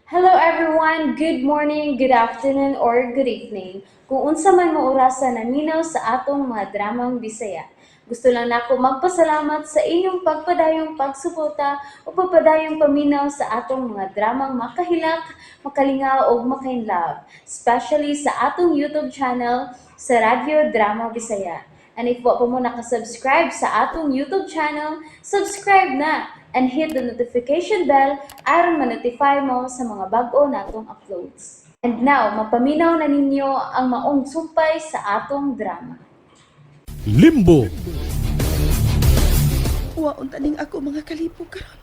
Hello everyone! Good morning, good afternoon, or good evening. Kung unsa man mo orasa naminaw sa atong mga dramang Bisaya. Gusto lang nako magpasalamat sa inyong pagpadayong pagsuporta o pagpadayong paminaw sa atong mga dramang makahilak, makalingaw ug makainlove, especially sa atong YouTube channel sa Radyo Drama Bisaya. And if wa pa mo nakasubscribe sa atong YouTube channel, subscribe na and hit the notification bell aron ma-notify mo sa mga bag-o natong uploads. And now, mapaminaw na ninyo ang maong sumpay sa atong drama. Limbo. Wa unta ning ako mga kalipog karon.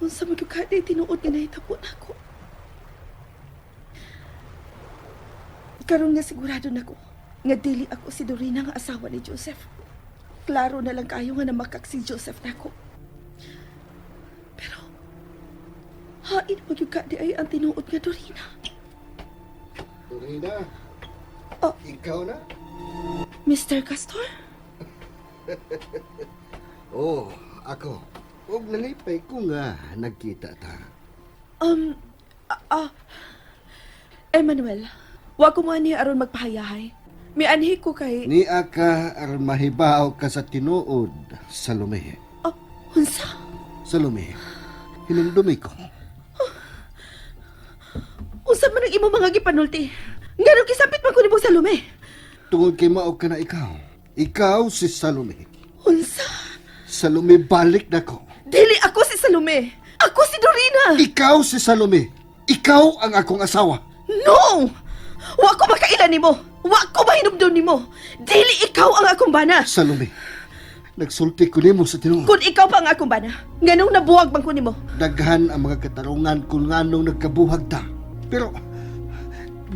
Unsa man gyud ka di tinuod nga nahitabo nako. Karon nga sigurado nako nga dili ako si Dorina nga asawa ni Joseph. Klaro na lang kayo nga namakak si Joseph nako. Pero hain man gyud ka di ay ang tinuod nga Dorina. Dorina, Oh. ikaw na? Mr. Castor? Oh, ako. Og nalipay ko nga nagkita ta. Um, ah, ah, Emmanuel, wa ko mo ani aron magpahayahay. Mianhi ko kay. Nia ka aron mahibaw ka sa tinuod, Salome. Oh, unsa? Salome, hinumdumi ko. Unsa man ang imong mga gipanulti? Nganong kisapit man ko nimo sa Salome? Tungod kay mao ka na ikaw. Ikaw si Salome. Unsa? Salome, balik na ko. Dili ako si Salome. Ako si Dorina. Ikaw si Salome. Ikaw ang akong asawa. No! Wa ko makaila nimo. Wa ko mahinumdum nimo. Dili ikaw ang akong bana. Salome, nagsulti ko nimo sa tinuod. Kung ikaw pa ang akong bana, nganong nabuwag man ko nimo? Daghan ang mga katarungan kung nganong nagkabuhag ta. Pero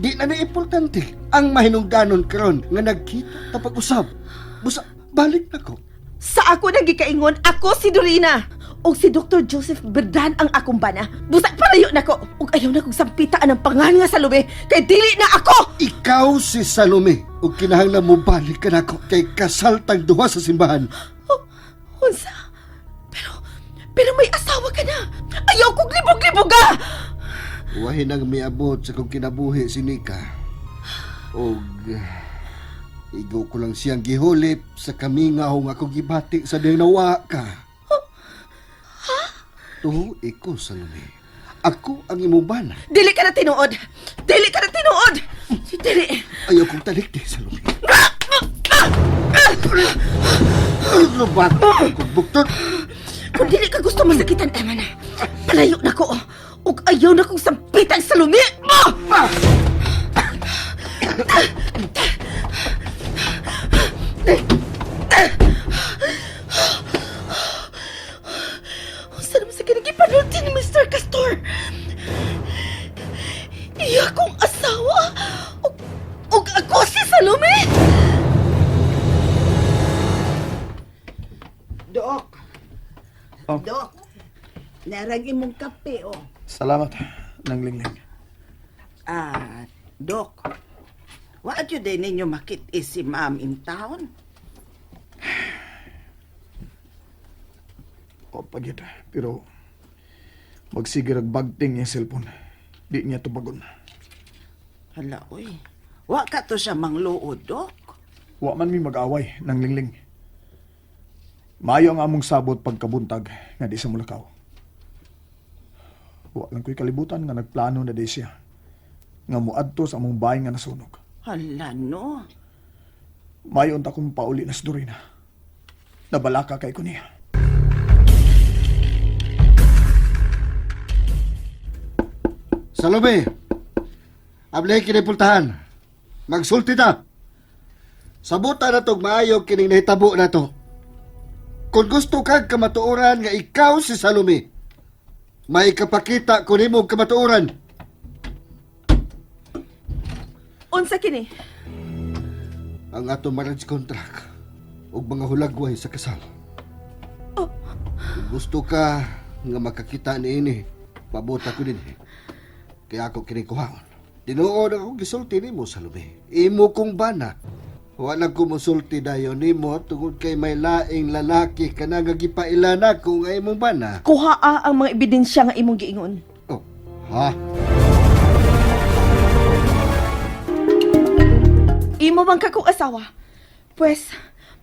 di na ni importante ang mahinungdanon karon nga nagkita ta pag-usab. Busa balik na ko. Sa ako nang gikaingon, ako si Dorina. Og si Dr. Joseph Berdan ang akong bana. Busa palayo nako. Og ayaw na kong sampitaan ang pangan nga Salome kay dili na ako. Ikaw si Salome ug kinahanglan mo balik ka nako kay kasal tag duha sa simbahan. Oh, unsa? Pero pero may asawa ka na. Ayaw kong libog-libog ah! Wahin ang miabot sa kong kinabuhi si Nika. Og igo ko lang siyang gihulip sa kamingaw nga akong gibati sa dinawa ka. Ha? Tuho iko, Salome. Ako ang imong bana. Dili ka na tinuod. Dili ka na tinuod. Dili. Ayaw kong talikdi, Salome. Ano ba? Kung buktot. Kung dili ka gusto masakitan, Emma na. Palayo na ko. Ug ayaw na kong sampitan sa lumi mo! Unsa naman sa kinagipanulti ni Mr. Castor? Iya kong asawa! Ug, ug ako si Salome! Dok. Oh. Dok. Narang imong kape, oh. Salamat, nang lingling. Ah, Dok. Wa jud din ninyo makit si ma'am in town? O, pagyud. Pero, magsige bagting niya cellphone. Di niya tubagon. Hala, oy. Wa ka to siya mangluod, Dok. Wa man mi mag-away nang lingling. Maayo ang among sabot pagkabuntag nga di sa mulakaw. Wa lang ko'y kalibutan nga nagplano na di siya. Nga muadto sa among bahay nga nasunog. Hala, no. Maayo unta kong pauli na si Dorina. Nabalaka kay ko niya. Salome, ablay kinipultahan. Magsulti ta. Sabutan na tog maayo kining nahitabo na to. Kung gusto kag kamatuoran nga ikaw si Salome, may kapakita ko nimo og kamatuoran. Unsa kini? Ang ato marriage contract ug mga hulagway sa kasal. Oh. Kung gusto ka nga makakita niini, pabuta ko dinhi. Kaya ako kini kuhaon. Tinuod ako gisulti nimo Salome. Imo kong bana. Wala ko musulti dayon nimo tungod kay may laing lalaki ka na nga gipaila na ko nga imong bana. Kuha ang mga ebidensya nga imong giingon. Oh, ha? Imo man ka kong asawa. Pwes,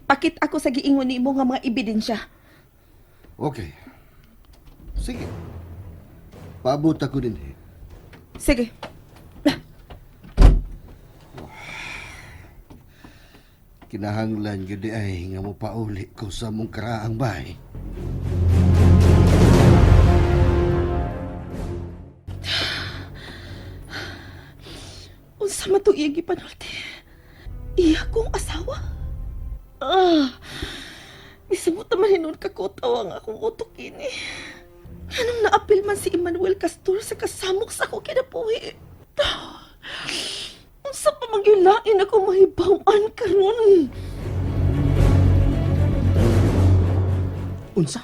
pakit ako sa giingon nimo nga mga ebidensya. Okay. Sige. Paabot ako din eh. Sige. Kinahanglan gyud di ay nga mopauli ko sa mong karaang bahay. Unsa man tong iyang gipanulti? Iya kong asawa? Ah, Misabot naman hinuon ka ko ang akong utok ini. Anong naapil man si Emmanuel Castor sa kasamok sa ako kinabuhi? Ah, unsa pa man gyud lain ako mahibaw-an karon? Unsa?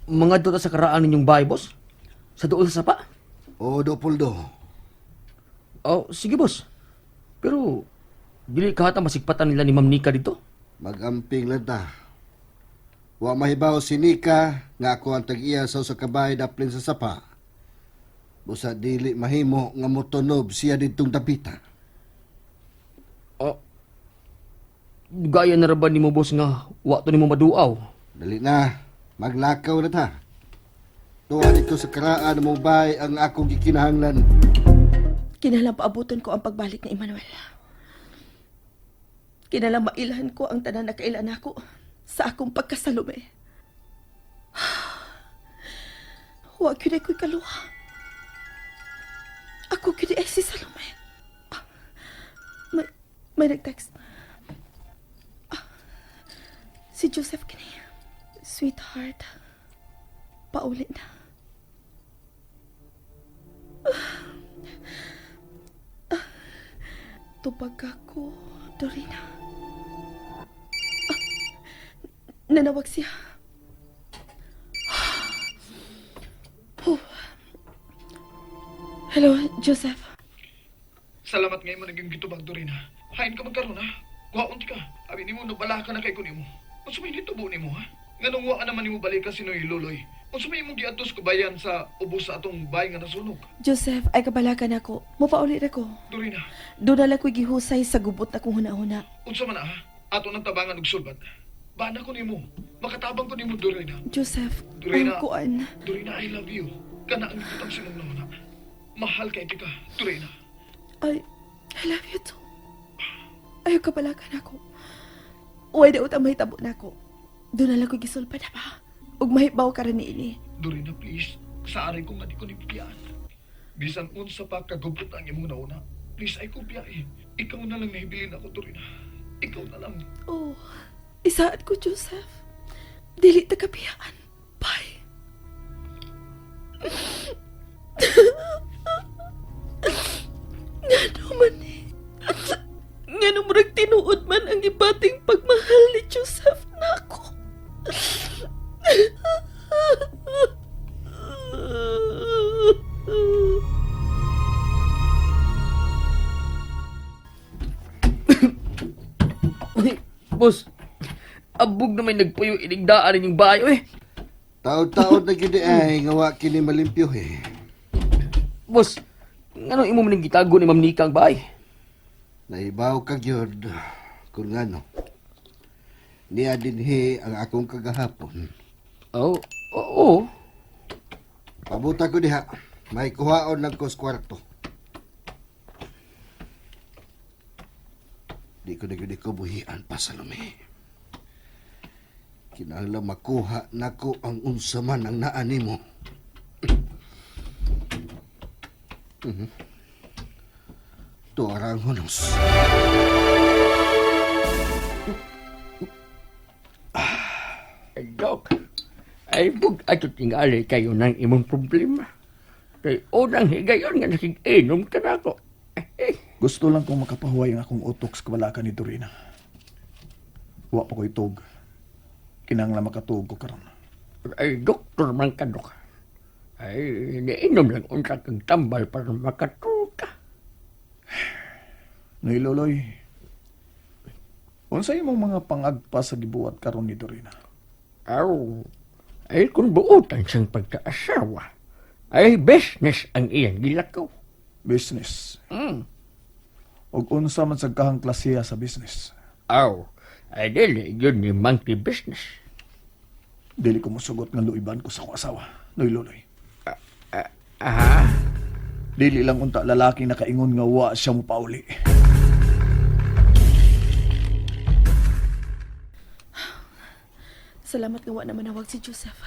Mga doon sa karaan ninyong bahay, boss? Sa doon sa sapa? O, Dopoldo. Oh, sige, boss. Pero, dili ka hata masigpatan nila ni Ma'am Nika dito? Magamping lang ta. Wa mahibaw si Nika nga ako ang tag-iya sa usa ka bahay daplin sa sapa. Busa dili mahimo nga motunob siya didtong dapita. Oh, gaya na ra ba nimo, boss, nga wa to nimo maduaw? Dali na, maglakaw na ta. Tuwa dito sa karaan mong bahay ang akong gikinahanglan. Kinahanglan paabuton ko ang pagbalik ni Emmanuel. Kinahanglan mailhan ko ang tanan na kailan ako sa akong pagkasalume. Wa gyud ay ko'y kaluha. Ako gyud ay si Salome. Ah, may nag-text. Ah, si Joseph kini. Sweetheart, pauli na. Tubag ako, Dorina. Ah, nanawag siya. Oh. Hello, Joseph. Salamat ngayon mo naging gitubag, Dorina. Hain ka magkaroon, ha? Kuhaon ka. Abi nimo nabala ka na kay kunimo. Unsa may nitubo nimo, ha? Nganong wa ka naman nimo balikan si Noy Loloy. Unsa may imong giatos kubayan sa ubos sa atong bahay nga nasunog? Joseph, ay kabalakan ako. Mupaulit ako. Dorina, Doon na lang ko'y gihusay sa gubot na kong huna-huna. unsa man ha? Ato nang tabangan og sulbad. Bana ko nimo. Makatabang ko nimo, Dorina. Joseph, Dorina. ang kuan. Dorina, I love you. Kana ang gitang simong nauna. Mahal kay kita, Dorina. Ay, I love you too. Ayaw kabalakan ako. Uy, daot ang mahitabo na ako. Doon na lang ko'y gisulpad na ba? Ug mahibaw ka rin niini. Dorina, please. Sa aray ko nga di ko nipiyaan. Bisan unsa pa kagubot ang imong nauna. Please, ay ko biyahe. Ikaw na lang nahibilin ako, Dorina. Ikaw na lang. Oh, isaad ko, Joseph. Dili ta kapiyaan. Bye. Ngano man eh. Ngano murag tinuod man ang ibating pagmahal ni Joseph nako. Uy, boss. Abog na may nagpuyo inigdaan ninyong bahay, uy. Taod-taod na gyud di ay nga wa kini malimpyo eh. Boss, nganong imo man gitago ni Ma'am Nika ang bahay? Nahibaw ka gyud kung ngano. Niya dinhi ang akong kagahapon. Oh, oo. Pabuta ko diha. May kuhaon lang ko sa kwarto. Di ko na gyud ko buhian pa sa lumi. Kinahanglan makuha nako ang unsa man ang naa nimo. Mhm. Tuara ang hunos. Ay, Dok, ay bug ato tingali kayo ng imong problema. Kay unang higayon nga nakig-inom ka na ako. Eh, Gusto lang kong makapahuway ang akong utok sa kabalakan ni Dorina. Wa pa ko'y tug. Kinahanglan makatug ko karon. Ay, doktor man ka, Dok. Ay, niinom lang unsa kang tambal para makatuka. Noy Loloy, Unsa imong mga pangagpa sa gibuhat karon ni Dorina? Aw, ay kung buotan siyang pagkaasawa, ay business ang iyang gilakaw. Business. Og unsa man sa kahang klasiya sa business. Aw, ay dili yun ni monkey business. Dili ko mosugot nga luiban ko sa akong asawa, Noy Luloy. Ah, Dili lang unta lalaki nakaingon nga wa siya mopauli. Salamat nga wa na manawag si Joseph.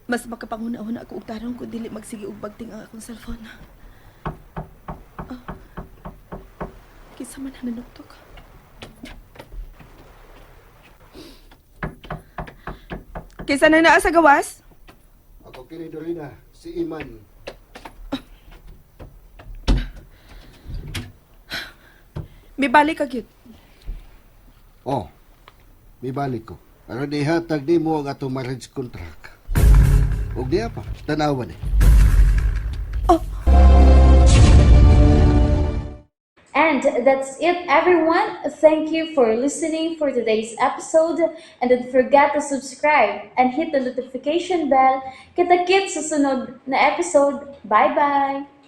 Mas makapanguna-una ako og tarong kung dili magsige og bagting ang akong cellphone. Ah, kinsa man ang nanuktok? Kinsa na naa sa gawas? Ako kini Dorina, si Iman. Mibalik ka gyud. Oh, mibalik ko. Aron ihatag nimo ang atong marriage contract. Ug diya pa, tanawan eh. And that's it, everyone. Thank you for listening for today's episode. And don't forget to subscribe and hit the notification bell. Kita-kits sa sunod na episode. Bye-bye!